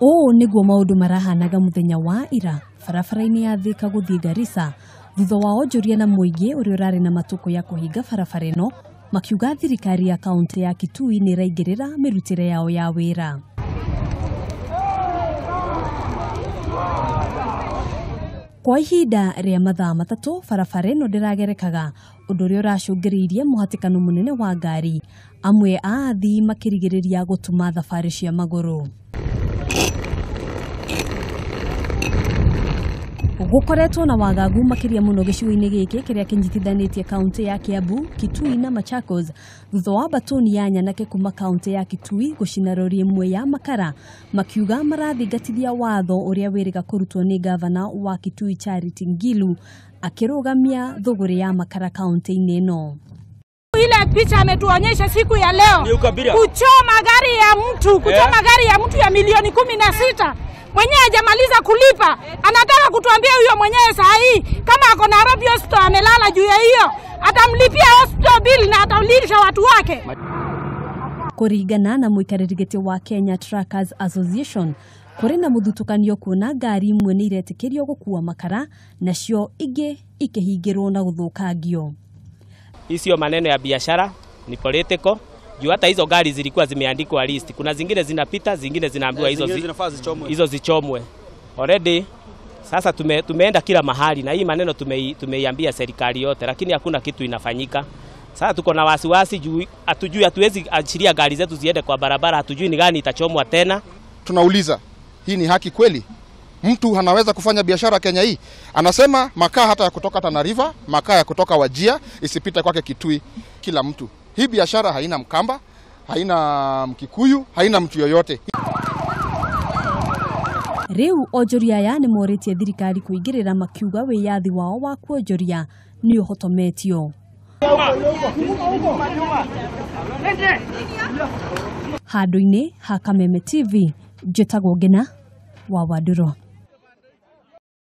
Ũũ nĩguo maũndũ marahanaga mũthenya wa ira barabara-inĩ ya Thika gũthiĩ Garissa thutha wa onjoria na mũingĩ ũrĩa ũrarĩ na matukũ ya kũhinga barabara ĩno makiuga thirikari ya kaunti ya Kitui nĩ ĩraingĩrĩra mĩrutĩre yao ya wĩra. Kwa ihinda rĩa mathaa 3 barabara ĩno ndĩragerekaga ũndũ ũrĩa ũracũngĩrĩirie mũhatĩkano mũnene wa ngari, amwe a athii makĩrigĩrĩria gũtuma thabarĩ cia magũrũ. Gũkoretwo na wagagu makĩria mũno gĩcigo-inĩ gĩkĩ kĩrĩa kĩnyitithanĩtie kaunti ya Kiambu, Kitui na Machakos thutha wa batoni ya nyanake kuma kaunti ya Kitui gũcina rori ĩmwe ya makara makiuga marathingatithia watho ũrĩa wĩrĩga kũrutwo nĩ gavana wa Kitui Charity Ngilu akĩrũgamia thũgũrĩ ya makara kaunti-inĩ ĩno. Ile picha ametuonyesha siku ya leo, kuchoma gari ya mtu, kuchoma gari ya mtu ya milioni 16. Mwenyewe hajamaliza kulipa, anataka kutuambia huyo mwenyewe saa hii kama ako Nairobi hospital amelala juu ya hiyo, atamlipia hospital bill na atalisha watu wake. Kũringana na mũikarĩri gĩtĩ wa Kenya Truckers Association, kũrĩ na mũthutũkanio kuona ngari imwe nĩ iretĩkĩrio gũkua makara nacio ingĩ ikĩhingĩrwo na gũthũkangio. Sio maneno ya biashara, ni political. Juu hata hizo gari zilikuwa zimeandikwa list. Kuna zingine zinapita, zingine zinaambiwa hizo zichomwe. Already sasa tumeenda kila mahali na hii maneno tumeiambia serikali yote, lakini hakuna kitu inafanyika. Sasa tuko na wasiwasi juu hatujui, hatuwezi achilia gari zetu ziende kwa barabara, hatujui ni gani itachomwa tena. Tunauliza, hii ni haki kweli? Mtu anaweza kufanya biashara Kenya hii? Anasema makaa hata ya kutoka Tana River, makaa ya kutoka Wajia isipite kwake Kitui. Kila mtu. Hii biashara haina Mkamba, haina Mkikuyu, haina mtu yoyote. Rĩu onjoria aya nĩ morĩtie thirikari kũingĩrĩra makiuga wĩyathi wao wa kuonjoria nĩ ũhotometio. Handũ-inĩ ha Kameme TV, njĩtagwo Ngina wa Wandũrũ.